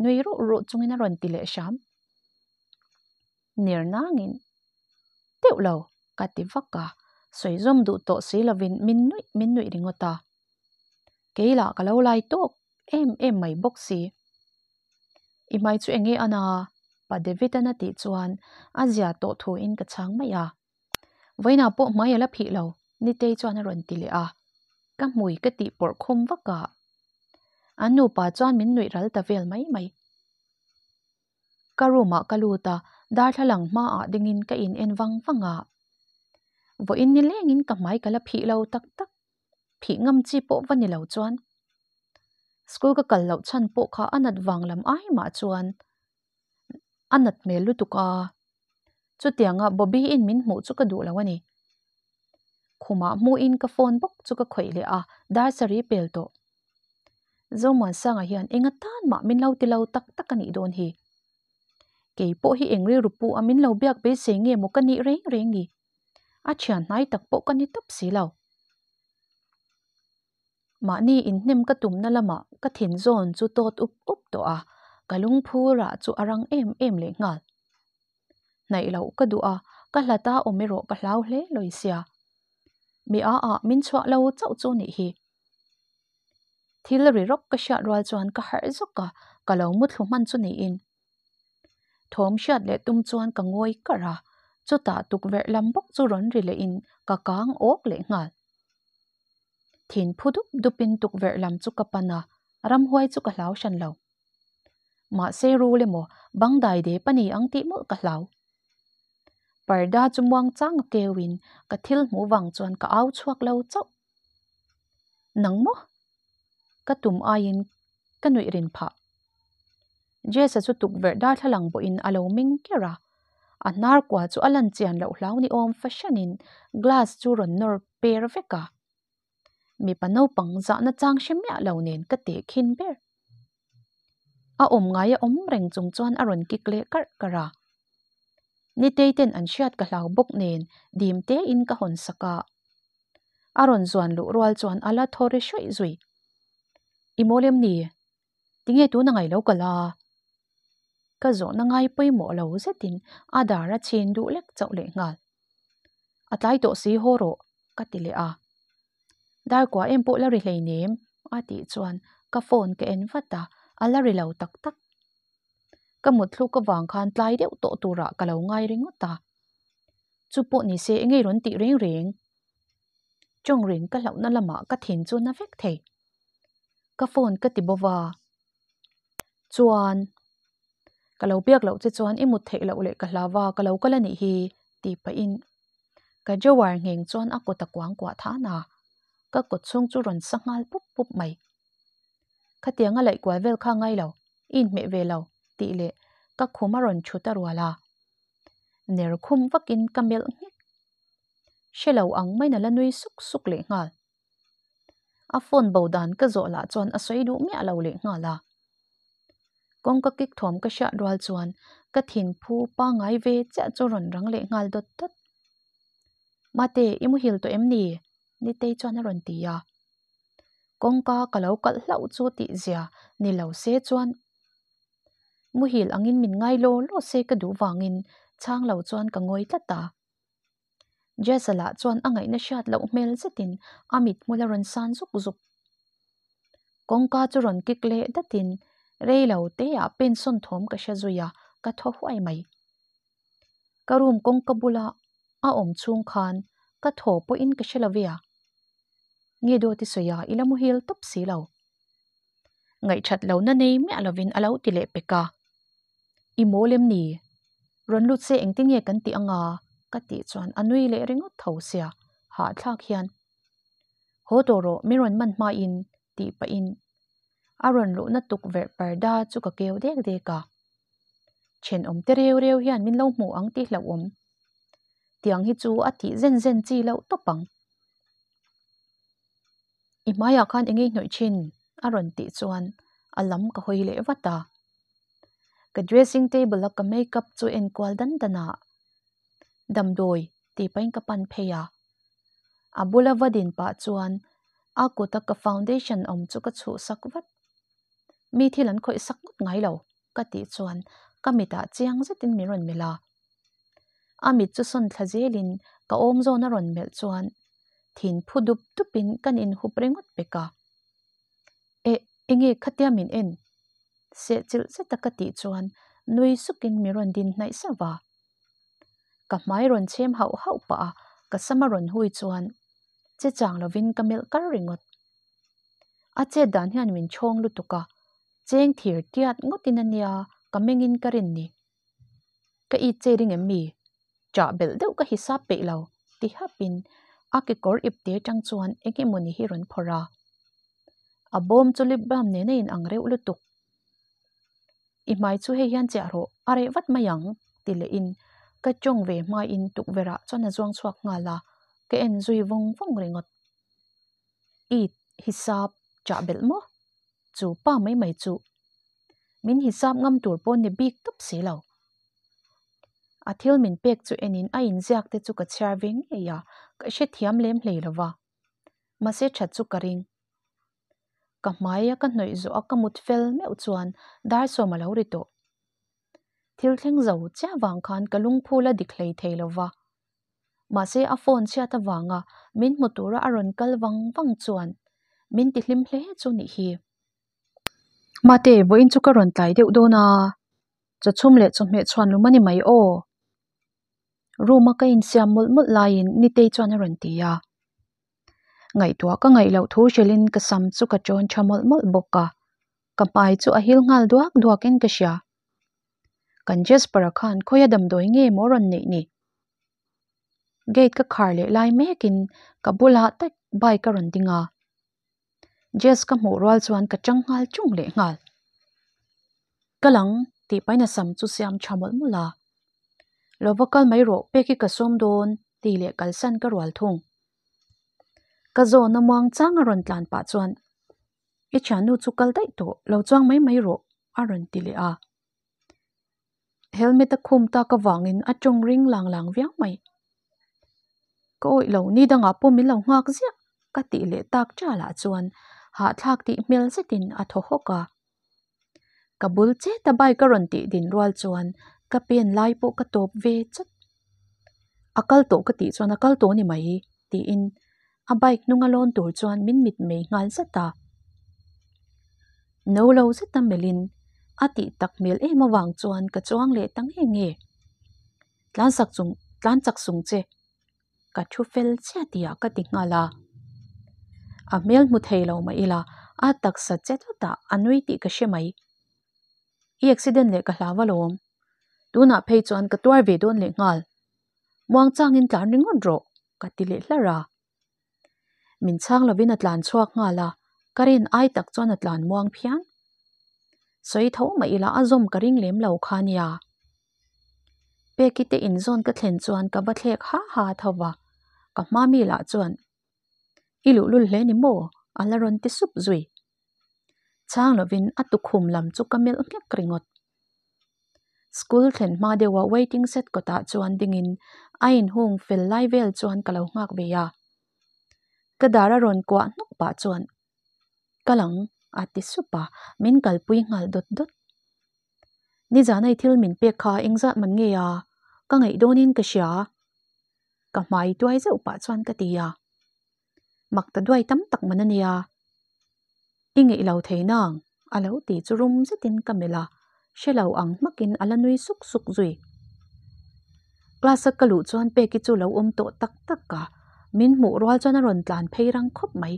Nui ruh ruh chungin a rawn ti leh hram. Ner nangin, Teuh lo, ka ti vak a, sawi zawm duh tawh si lovin min nuih min nuih ringawt a. Kei lah ka lo lai tawk em em mai bawk si. I hmai chu enge a na? Pa David-an a tih chuan a zia tawh thuin ka chhang mai a. Vawiinah pawh hmai a la phih lo, Nitei chuan a rawn ti leh a. Ka hmui ka tih pawrh khum vak a. An nupa chuan min nuih ral ta vel mai mai. Ka room ah ka lut a, darthlalang hmaah dingin ka in en vang vang a. Vawiin ni lengin ka hmai ka la phih lo tak tak. Phih ngam chi pawh va ni lo chuan. School ka kal loh chhan pawh kha a nat vang lam ai mah chuan a nat hmel lutuk a. Chutianga Bobby in min hmuh chu ka duh lo a ni. Khumah hmuhin ka phone bawk chu ka khawih leh a, dar sarih pel tawh. Zomuansanga hian enga tan mah min lo ti lo tak tak a nih dawn hi. Kei pawh hi eng rilru pu a min lo biak beisei nge maw ka nih reng reng ni. A thian hnai tak pawh ka ni tawp si lo. Mahni inhnem ka tumna lamah ka thin zawn chu tawt up up tawh a, ka lungphu rah chu a rang em em leh nghal. Hnaih loh ka duh a, ka hlat a awm erawh ka hlau hle lawi sia. Mi a ah min chhuah lo chauh chu nih hi. Thil ri rawk ka hriat rual chuan ka harh zawk a, ka lo muthlu hman chu niin. Thawm hriat leh tum chuan ka ngawi karh a, chutah tukverh lam bawk chu rawn ri lehin ka kang awk leh nghal. Thin phu dup dupin tukverh lam chu ka pan a, ramhuai chu ka hlau hran lo. Mahse rul emaw bangdai dep a ni ang tih mawlh ka hlau. Parda chu muang chang a keuin ka thil hmuh vang chuan ka au chhuak lo chauh. Nang maw? Ka tum aiin ka nuih rin phah. Jess-a chu tukverh darthlalang pawhin a lo meng ker a, a hnar kua chu a lan chian loh hlau ni awm fahranin glass chu rawn nawr per vek a. Mipa naupang zahna chang hre miah lo nen ka teh khin ber. A awm ngai a awm reng chung chuan a rawn kik leh karh karh a. Nitei ten an hriat ka hlau bawk nen dim tein ka hawn sak a. A rawn zuan luh rual chuan a la thaw ri hruih zui. I mawl em ni? Tinge tuna ngai lo kal a? Ka zawhna ngai pawimawh lo zetin a dar a chhin duh lek chauh leh nghal. A tlai tawh si haw rawh ka ti leh a. Dar kua em pawh la ri hleinem a tih chuan ka phone ka en vat a, a la ri lo tak tak. Ka mutthluk avang khan tlai deuh tawh turah ka lo ngai ringawt a. Chu pawh ni se engei rawn tih reng reng. Tawngrin ka hlauhna lamah ka thin chu na vek thei. Ka phone ka ti bawk a. Chuan, ka lo biak loh che chuan i mut theih loh leh ka hlau a, ka lo kal a nih hi, tih pahin. Ka drawer ngheng chuan a kut a kuangkuah than a, ka kut chhung chu rawn sa nghal pup pup mai. Khatiang a laih kual vel kha ngai lo, i inhmeh ve lo tih leh ka khum a rawn chhut a rual a. Ner khum vakin ka melh nghek. Hre lo ang maiin a la nui suk suk leh nghal. A phone bo dan ka zawh lah chuan a sawi duh miah lo leh nghal a. Kawngka kik thawm ka hriat rual chuan ka thinphu pangngai ve chiah chu rawn rang leh nghal dawt dawt. Mate, i muhil tawh em ni? Nitei chuan a rawn ti a. Kawngka ka lo kalh hlauh chu tih zia ni lo se chuan muhil angin min ngai law law se ka duh vangin chhang lo chuan ka ngawi tlat a. Jessa lah chuan a ngaihna hriat loh hmel zetin a mithmul a rawn san zuk zuk. Kawngka chu rawn kik leh datin rei lo teah pen sawn thawm ka hre zui a, ka thaw huai mai. Ka room kawngka bula a awm chhung khan ka thaw pawhin ka hre lo ve a. Nge dawt i sawi a, i la muhil tawp si lo. Ngaihthat lohna nei miah lovin a lo ti leh pek a. I mawl em ni? Rawn lut se engtin nge kan tih anga? Ka tih chuan a nui leh ringawt tho sia, hahthlak hian. Haw tawh rawh, min rawn man hmain tih pahin a rawn luhna tukverh parda chu ka keu dek dek a. Thenawm te reu reu hian min lo hmu ang tih hlauhawm. Tiang hi chu a tih zen zen chi loh tawp ang. I hmaiah khan eng nge hnawih thin? a rawn tih chuan a lam ka hawi leh vat a. Ka dressing table a ka makeup chu en kual dan dan a, Damdawi tih pahin ka pan phei a. A bula va din pah chuan a kuta ka foundation awm chu ka chhuhsak vat. Mi thil an khawih sak ngawt ngai lo ka tih chuan ka mitah chiang zetin min rawn melh a. A mit chu sawn thla zelin ka awm zawn a rawn melh chuan thin phu dup dupin kan inhup ringawt pek a. Eh, enge khatia min en? Sehchilh zeta ka tih chuan nui sukin min rawn din hnaih sauh va. Ka hmai rawn chhem hauh hauh pah a, ka sam a rawn hui chuan che chang lovin ka melh kar ringawt. A chet dan hian min chhawng lutuk a, cheng thir tiat ngawtin a nia ka mengin ka rin ni. Ka it che ring em mi? Chah belh deuh ka hisap peih lo, ti hapin a kekawr ipte atang chuan eng emawni hi rawn phawrh a. A bawm chu lip balm nen a in ang reuh lutuk. I hmai chu hei hian chiah rawh, a reh vat mai ang, ti lehin ka tawng ve hmain tukverhah chuan a zuang chhuak nghal a, ka en zui vawng vawng ringawt. It hisap chah belh maw? Chu pa mai mai chu. Min hisap ngam tur pawh ni bik tawp si lo. A thil min pek chu enin a inziak te chu ka chhiar ve ngei a, ka hrethiam lem hlei lo va. Mahse that chu ka ring. Ka hmaia ka hnawih zawh a ka mut fel meuh chuan dar sawm a lo ri tawh. Thil thleng zo chiah vang khan ka lungphul a dik hlei thei lo va. Mahse a phone chhiat avanga min hmu tura a rawn kal vang vang chuan min ti hlim hle chu nih hi. Mate, vawiin chu ka rawn tlai deuh dawn a, chawchhum leh chawhmeh chhuan lum a ni mai aw. Room a ka insiam mawlh mawlh laiin Nitei chuan a rawn ti a. Ngaihtuah ka ngaih loh thu hrilhin ka sam chu ka ṭawn ṭha mawlh mawlh bawk a, ka hmai chu a hil nghal duak duakin ka hria. Kan Jasper-a khan khawia damdawi nge maw rawn neih ni? Gate ka khar leh lai mekin ka bulah tak bike a rawn ding a. Jess ka hmuh rual chuan ka chang nghal chung leh nghal. Ka lang tih pahin a sam chu siam tha mawlh mawlh a. Lo va kal mai rawh pek hi ka sawm dawn tih leh kalsan ka rual thung. Ka zawn a muang chang a rawn tlan pah chuan I thiannu chu kal daih tawh lo chuang mai mai rawh a rawn ti leh a. Helmet a khum tak avangin a tawng ring lang lang viau mai. Ka awih lo, ni dangah pawh min lo nghak ziah ka tih leh tak chalah chuan hahthlak tih hmel zetin a thaw hawk a. Ka bul chet a bike a rawn tih din rual chuan ka pen lai pawh ka tawp ve chawt. A kal tawh ka tih chuan a kal tawh a ni mai tiin a bike hnunga lawn tur chuan min mit mei nghal zet a. No lo zeta melhin a tih tak hmel em avang chuan ka chuang leh ta nge nge. Tlan sak chung tlan chak sung che ka thu fel chiah tihah ka ti nghal a. A hmel hmu thei lo mah ila a taksa che tlatah a nui tih ka hre mai. I accident leh ka hlau alawm. Tunah phei chuan ka tuar ve dawn leh nghal. Muang changin tlan ringawt rawh. Ka ti leh hlar a. Min chhang lovin a tlan chhuak nghal a, ka rin ai tak chuan a tlan muang phian. Sawi tho mah ila a zawm ka ring lem lo kha nia. Peki te inzawn ka thlen chuan ka va thlek ha ha tho va, ka hma mi lah chuan I luhlul hle ni maw? a la rawn ti sup zui. Chhang lovin a tukhum lam chu ka melh nghek ringawt. School thlen hma deuha waiting set kawtah chuan dingin a inhung fel lai vel chuan ka lo nghak ve a. Ka dar a rawn kuah hnawk pah chuan Kal ang a ti sup a, min kalpui nghal dawt dawt. Nizanai thil min pek kha engzat man nge a, ka ngaih dawnin ka hria. Ka hmai tuai zeuh pah chuan ka ti a. Mak ta duai tam tak man a nia. I ngeih lo thei nang, a lo ti chu rum zetin ka melh a, hre lo ang hmakin a la nui suk suk zui. Class a ka luh chuan Peki chu lo awm tawh tak tak a, min hmuh rual chuan a rawn tlan phei rang khawp mai.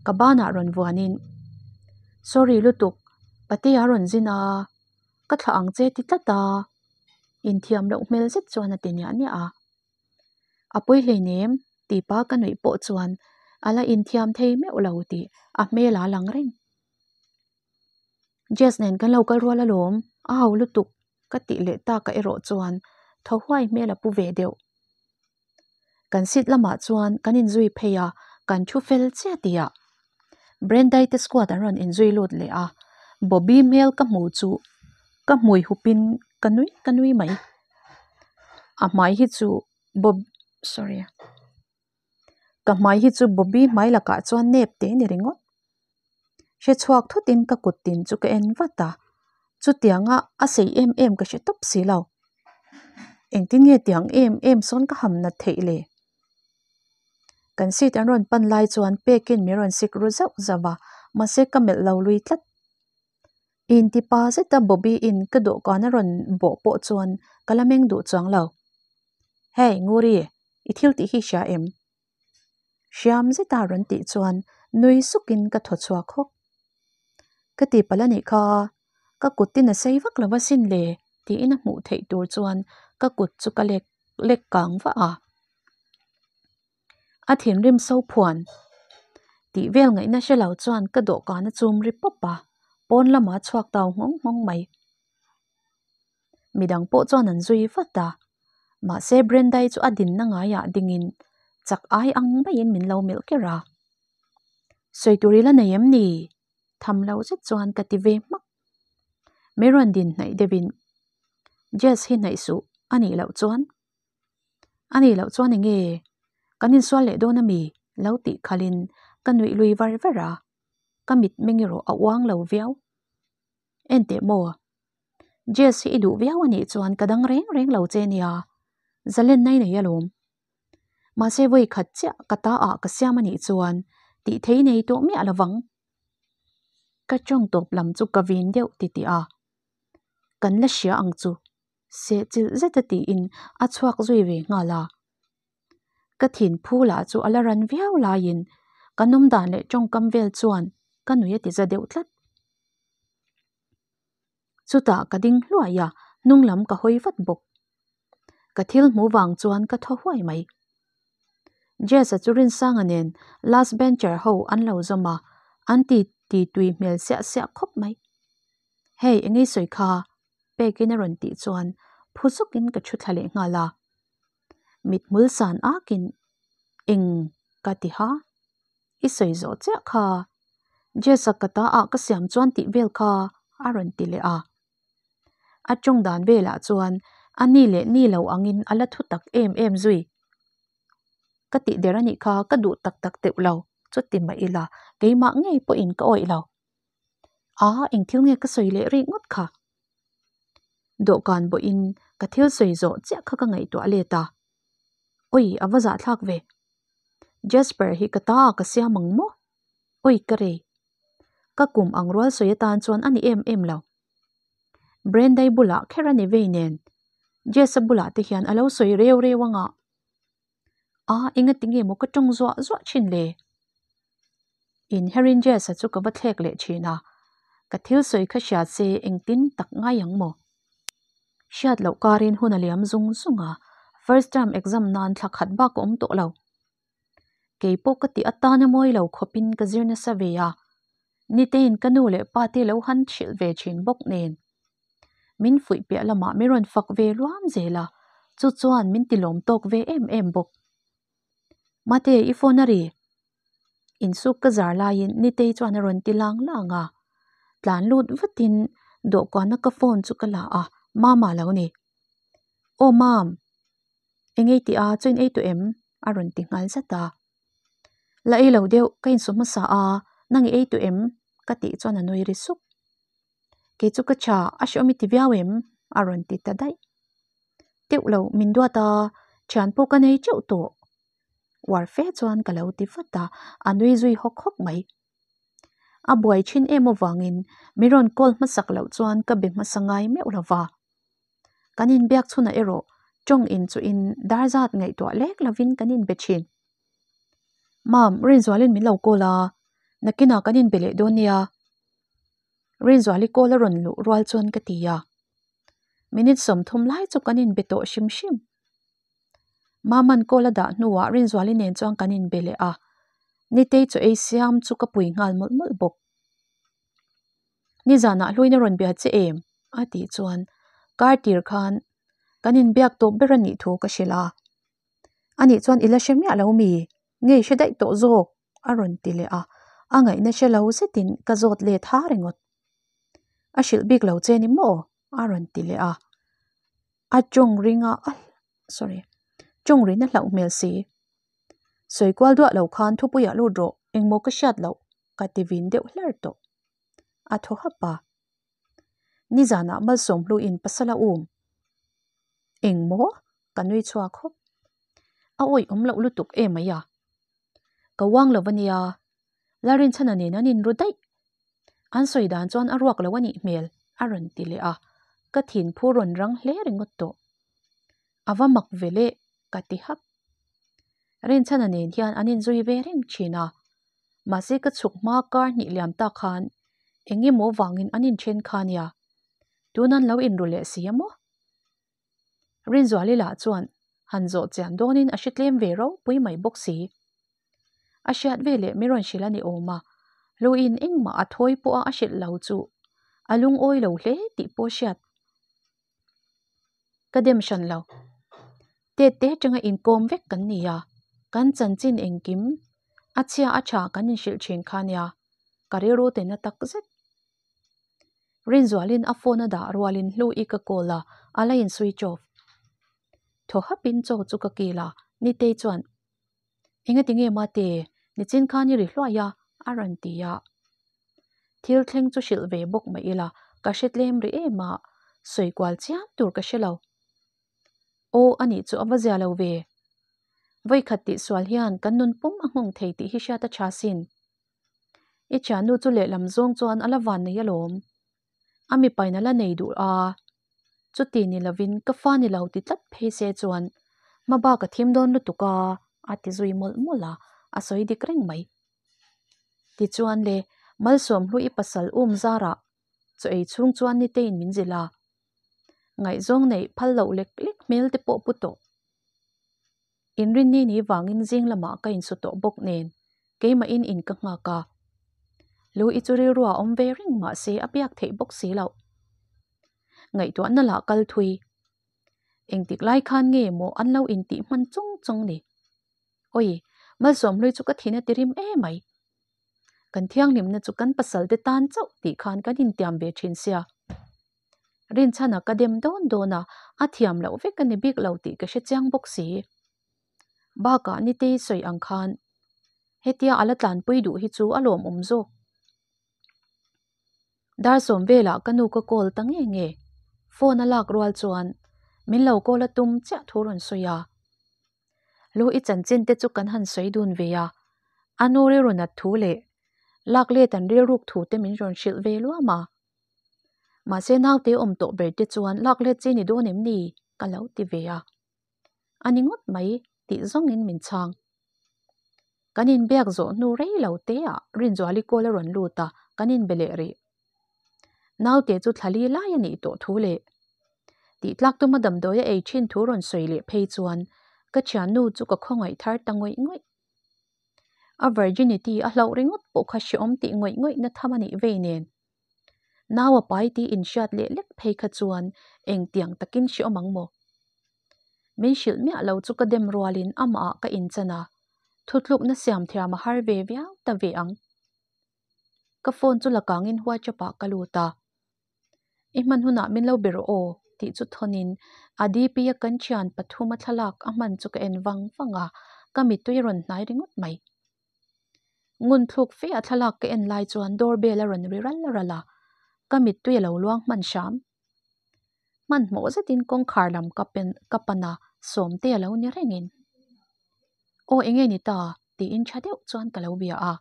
Ka banah rawn vuanin, Sorry lutuk, Patea rawn zin a, ka thlah ang che ti tlat a, inthiam loh hmel zet chuan a ti niah niah a. A pawi hleinem tih pa ka nuih pawh chuan a la inthiam thei meuh lo tih a hmel a lang reng. Jess nen kan lo kal rual alawm, a ho lutuk ka tih leh takah erawh chuan thaw huai hmel a pu ve deuh. Kan seat lamah chuan kan inzui phei a, kan thu fel chiah tihah Brenda-i te squad an rawn inzui lut leh a, Bobby hmel ka hmu chu ka hmui hupin ka nui ka nui mai. A hmai hi chu Bob sorry ka hmai hi chu Bobby hmai lakah chuan nep teh a ni ringawt. Hre chhuak thutin ka kut tin chu ka en vat a, chutianga a sei em em ka hre tawp si lo. Engtin nge tiang em em sawn ka ham nat theih le? Kan seat an rawn pan lai chuan pekin min rawn sik ru zauh zauh a, mahse ka melh lo lui tlat. Intipa zeta Bobby in ka dawhkan a rawn bawh pawh chuan ka la meng duh chuang lo. Hey Nguri, i thil tih hi hria em? Hriam zeta rawn tih chuan nui sukin ka thaw chhuak hawk. Ka tihpalh a nih kha, ka kut tin a sei vak lo asin le tiin a hmuh theih tur chuan ka kut chu ka lek lek kang vah a. A thinrim so phuan tih vel ngaihna hre lo chuan ka dawhkan a chum ri pawp a, pawn lamah a chhuak tau nghawng nghawng mai. Midang pawh chuan an zui vat a, mahse Brenda-i chu a dinna ngaiah dingin chak ai ang maiin min lo melh ker a. Sawi tur i la nei em ni? Tham lo zet chuan ka ti ve hmak. Min rawn din hnaih deuhin, Jess hi hnaih suh a nih loh chuan. A nih loh chuan eng nge? Kan insual leh dawn a mi? Lo tih khalhin ka nuih lui var var a, ka mit meng erawh a uang lo viau. Enteh maw? Jess hi i duh viau a nih chuan ka dang reng reng lo che nia, zalenna i nei alawm. Mahse vawi khat chiah ka ta ah ka siam a nih chuan tih thei nei tawh miah lo vang. Ka tawng tawp lam chu ka vin deuh ti tih a, kan la hria ang chu seh chilh zet a tiin a chhuak zui ve nghal a. Ka thin phu lah chu a la ran viau laiin ka nawm dan leh tawngkam vel chuan ka nui a ti za deuh tlat. Chutah ka ding hluai a, hnung lam ka hawi vat bawk. Ka thil hmuh vang chuan ka thaw huai mai. Jess-a chu Rinsanga nen last bencher ho an lo zawm a, an ti ti tui hmel siah siah khawp mai. Hei engei sawi kha? Pekin a rawn tih chuan phu zawkin ka thu thla leh nghal a. Mithmul san akin eng ka ti ha? I sawi zawh chiah kha. Jess-a ka ta ah ka siam chuan tih vel kha a rawn ti leh a. A tawng dan velah chuan a ni leh ni lo angin a la thu tak em em zui. Ka tih der a nih kha ka duh tak tak teuh lo chuti mah ila keimah ngei pawhin ka awih lo. A eng thil nge ka sawi leh rih ngawt kha? Dawhkan bawhin ka thil sawi zawh chiah kha ka ngaihtuah let a. Awi a va zahthlak ve. Jasper hi ka ta a ka siam ang maw? Awi ka rei. Ka kum ang rual sawi atan chuan a ni em em lo. Brenda-i bulah kher a ni vei nen Jess-a bulah te hian a lo sawi reu reu anga. A engati nge maw ka tawng zuah zuah thin le? Inherin Jess-a chu ka va thlek leh thin a, ka thil sawi kha hria se engtin tak ngai ang maw? Hriat loh karin hun a liam zung zung a, First term exam nan thla khat bak a awm tawh lo. Kei pawh ka tih atana mawi lo khawpin ka zir nasa ve a, nitein ka nu leh pa te lo han hrilh ve thin bawk nen. Min fuih piah lamah min rawn fak ve luam zel a, chu chuan min ti lawm tawk ve em em bawk. Mate, i phone a ri? Insuk ka zar laiin Nitei chuan a rawn ti lang lang a, tlan lut vatin dawhkuana ka phone chu ka la a, Mama lo ni. Aw Mam, eng ei tih a chuan ei tawh em? a rawn ti nghal zat a. La ei lo deuh, ka insu hmasa a, nang i ei tawh em? ka tih chuan a nui ri sup. Kei chu ka tha, a hreawm i ti viau em? a rawn ti ta daih. Teuh lo, min duat a, thian pawh ka nei teuh tawh. Uar fe chuan ka lo ti vat a, a nui zui hawk hawk mai. A buai thin em avangin min rawn call hmasak loh chuan ka be hmasa ngai meuh lo va. Kan inbiak chhunah erawh tawng inchuhin dar zat ngaihtuah lek lovin kan inbe thin. Mam, Rinzualin min lo call a, nakinah kan inbe leh dawn nia. Rinzuali call a rawn luh rual chuan ka ti a. Minute 30 lai chu kan inbe tawh hrim hrim. Maman call a dah hnuah Rinzuali nen chuan kan inbe leh a, Nitei chaw ei siam chu ka pui nghal mawlh mawlh bawk. Nizanah hluin a rawn bia che em? a tih chuan kar tir khan kan inbiak tawp ber a nih thu ka hrilh a. Anih chuan i la hre miah lo mi? Nge i hre daih tawh zawk? a rawn ti leh a, a ngaihna hre lo zetin ka zawt let ha ringawt. A hrilh bik lo che ni maw? a rawn ti leh a. A tawng ringa a sorry tawng rina hlauh hmel si. Sawi kual duah lo khan thupuiah lut rawh, engmaw ka hriat loh ka ti vin deuh hlar tawh. A thaw hap a. Nizanah Malsawmhluin pasal a um. Engmaw? Ka nui chhuak hawk. A awih awm loh lutuk em mai a. Ka uang lo ania. Larinchhana nen an inru daih. An sawi dan chuan a ruak lo a nih hmel a rawn ti leh a, ka thin phu rawn rang hle ringawt tawh. A va mak ve leh ka ti hap. Rinchhana nen hian an inzui ve reng thin a, mahse ka chhuk hma kar hnih liam tak khan eng emaw vangin an inthen kha nia, tun an lo inru leh si a maw? Rinzuali lah chuan han zawh chian dawnin a hre tlem ve ropui mai bawk si. A hriat veleh mi rawn hrilh a ni awm a, Luiin engmah a thawi pawha a hrilh lo chu a lungawi lo hle tih pawh hriat ka dem hran lo. Tet te atanga inkawm vek kan ni a, kan chanchin engkim a chhia a tha kan inhrilh thin kha nia, ka rilru tena tak zet. Rinzualin a phone a dah rualin Hlu-i ka call a, a la in switch off. Thaw hapin chaw chu ka kil a, Nitei chuan, Engati nge mate, nichin khan i ri hluai a, a rawn ti a. Thil thleng chu hrilh ve bawk mah ila, ka hre tlem rih em a, sawi kual chiam tur ka hre lo. Aw, anih chu a va zia lo ve. Vawikhat tihsual hian kan nun pum a nghawng thei tih hi hriat a tha sin. I thiannu chu lehlam zawng chuan a la van nei alawm. A mipain a la nei duh a, chuti ni lovin ka fa ni lo ti tlat phei se chuan hma bak a thim dawn lutuk a, a ti zui mawlh mawlh a, a sawi dik reng mai. Tichuan le, Malsawmhlu i pasal um zarah chaw ei chhung chuan nitein min zilh a, ngaihzawng neih phal loh lek lek hmel te pawh pu tawh. Inrinni ni vangin zing lamah ka insu tawh bawk nen keimahin in ka nghak a. Lu i chu rilrua awm ve reng mah se a biak theih bawk si loh. Ngaihtuahna lah kal thui. Engtik lai khan nge maw an lo intih hman chung chung ni. Awi, Malsawmhlui chu ka thin a ti rim emai. Kan thianghlimna chu kan pasal te tan chauh tih khan kan intiam ve thin sia. Rinchhana ka dem dawn dawn a, a thiam loh vek a ni bik lo tih ka hre chiang bawk si. Bakah Nitei sawi ang khan hetia a la tlanpui duh hi chu a lawmawm zawk. Dar sawm velah ka nu ka call ta nge nge, phone a lak rual chuan min lo call a tum chiah thu rawn sawi a. Lu i chanchin te chu kan han sawi dun ve a, a nu rilru nat thu leh lak let an rilruk thu te min rawn hrilh ve luam a. Mahse naute awm tawh ber te chuan lak let chi ni dawn em ni? ka lo ti ve a. A ni ngawt mai tih zawngin min chhang. Kan inbiak zawh hnu rei lo te ah Rinzuali call a rawn lut a, kan inbe leh rih. Naute chu thla li lai a nih tawh thu leh. Tih tlak tuma damdawi a ei thin thu rawn sawi leh phei chuan ka thiannu chu ka khawngaih thar ta ngawih ngawih. A virginity a hlauh ringawt pawh kha hreawm tih ngawih ngawih na tham a nih vei nen. Nau a pai tih inhriat leh lek phei kha chuan engtiang takin hreawm ang maw? Min hrilh miah lo chu ka dem rualin amah ah ka inchan a, thutlukna siam thiam a har ve viau ta ve ang. Ka phone chu la kangin WhatsApp ah ka lut a. I hman hunah min lo be rawh aw tih chu thawnin a DP a kan thian pathum a thlalak a hman chu ka en vang vang a, ka mittui a rawn hnai ringawt mai. Ngun thluk fe a thlalak ka en lai chuan door bell a rawn ri ral ral a, ka mittui a lo luang hman hram. Hmanhmawh zetin kawngkhar lam ka pen ka pan a, Sawmte a lo ni rengin. Aw enge ni ta? tiin tha deuh chuan ka lo bia a.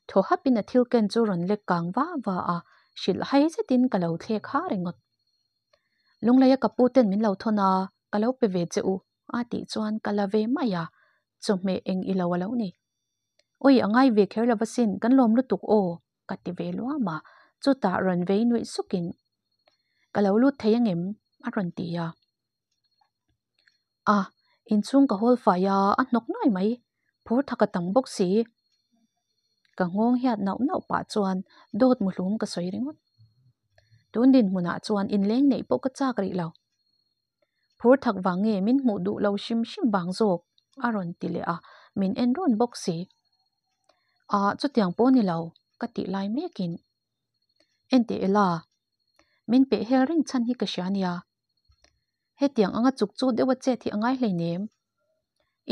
Thaw hapin a thil ken chu rawn lek kang va va a, hrilh hai zetin ka lo thlek ha ringawt. Lungleia ka pu ten min lo thawn a, ka lo pe ve che u a tih chuan ka la ve mai a, chawhmeh eng i lo a lo ni. Awi a ngai ve kher lo va sin, kan lawm lutuk aw ka ti ve luam a, chutah rawn vei nuih sukin ka lo lut thei angem a rawn ti a. A, inchhung ka hawl fai a, a hnawk nuai mai, phur thak a tam bawk si. Ka nghawng hiat nauh nauh pah chuan dawt muhlum ka sawi ringawt. Tun dinhmunah chuan inleng neih pawh ka chak rih lo. Phur thak vang nge min hmuh duh lo hrim hrim vang zawk a rawn ti leh a, min en rawn bawk si. A, chutiang pawh ni lo, ka tih lai mekin. Enteh ela, min peh hel reng chhan hi ka hria nia. Hetiang anga chuk chu deuha chet hi a ngai hleinem.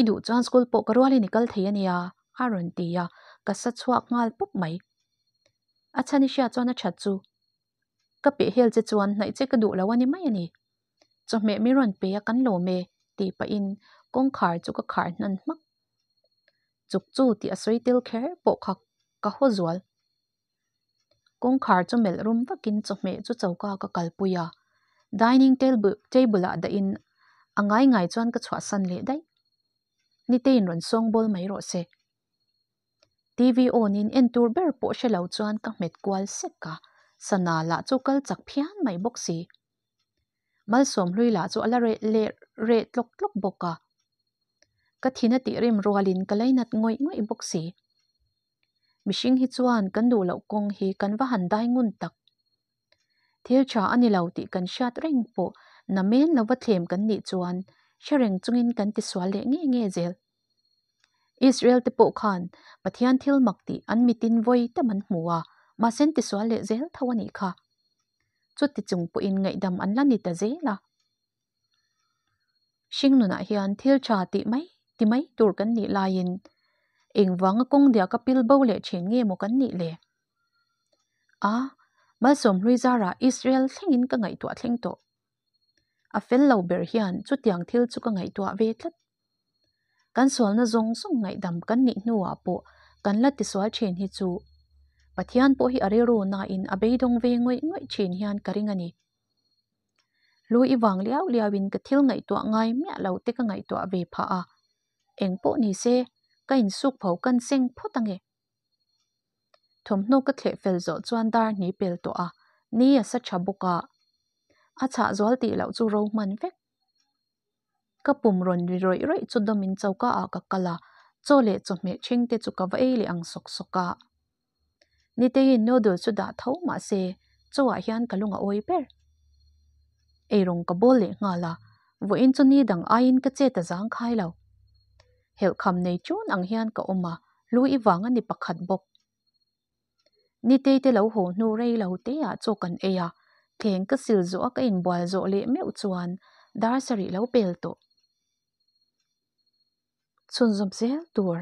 I duh chuan school pawh ka rualin i kal thei ania, a rawn ti a, ka sa chhuak nghal pup mai. A chhan i hriat chuan a that chu. Ka peh hel che chuan hnaih che ka duh lo a ni mai a ni. Chawhmeh mi rawn pe a kan lawm e, tih pahin kawngkhar chu ka khar hnan hmak. Chuk chu tih a sawi tel kher pawh kha ka haw zual. Kawngkhar chu melh rum vakin chawhmeh chu choka ka kalpui a, dining table ah dahin a ngai ngai chuan ka chhuahsan leh daih. Niteiin rawn sawng bawl mai rawh se. TV on in en tur ber pawh hre lo chuan ka hmet kual sek a, sana lah chu kal chak phian mai bawk si. Malsawmhlui lah chu a la reh leh reh tlawk tlawk bawk a. Ka thin a tih rim rualin ka lainat ngawih ngawih bawk si. Mihring hi chuan kan duh loh kawng hi kan va han dai ngun tak. Thil tha a ni lo tih kan hriat reng pawh namen lova thlem kan nih chuan hre reng chungin kan tisual leh nge nge zel. Israel te pawh khan Pathian thil mak tih an mitin vawi tam an hmu a, mahse an tisual leh zel tho a nih kha. Chuti chung pawhin ngaihdam an la ni ta zel a. Hring nunah hian thil tha tih mai ti mai tur kan nih laiin engvanga kawng diah ka pil bo leh thin nge maw kan nih le? A, Malsawmhlui zarah Israel thlengin ka ngaihtuah thleng tawh. A fel lo ber hian chutiang thil chu ka ngaihtuah ve tlat. Kan sualna zawng zawng ngaihdam kan nih hnuah pawh kan la tisual thin hi chu Pathian pawh hi a rilru nain a beidawng ve ngawih ngawih thin hian ka ring a ni. Lu i vang liau liau in ka thil ngaihtuah ngai miah lo te ka ngaihtuah ve phah a, eng pawh ni se ka insuk pho kan seng phawt ange. Thawmhnaw ka thleh fel zawh chuan dar hni pel tawh a, ni a sa tha bawk a, a chhah zual tih loh chu ro hman vek. Ka pum rawn ri rawih rawih chu dawmin choka ah ka kal a, chaw leh chawhmeh ṭhing te chu ka va ei leh ang sawk sawk a. Niteiin noodle chu dah tho mah se chaw ah hian ka lung a awi ber. Eirawng ka bawl leh nghal a, vawiin chu ni dang aiin ka che ta zang khai lo. Helhkham nei ṭun ang hian ka awm a, lu i vang a ni pakhat bawk. Nitei te lo haw hnu rei lo te ah chaw kan ei a, thleng ka sil zawh a ka inbual zawh leh meuh chuan dar sarih lo pel tawh. Chhunzawm zel tur.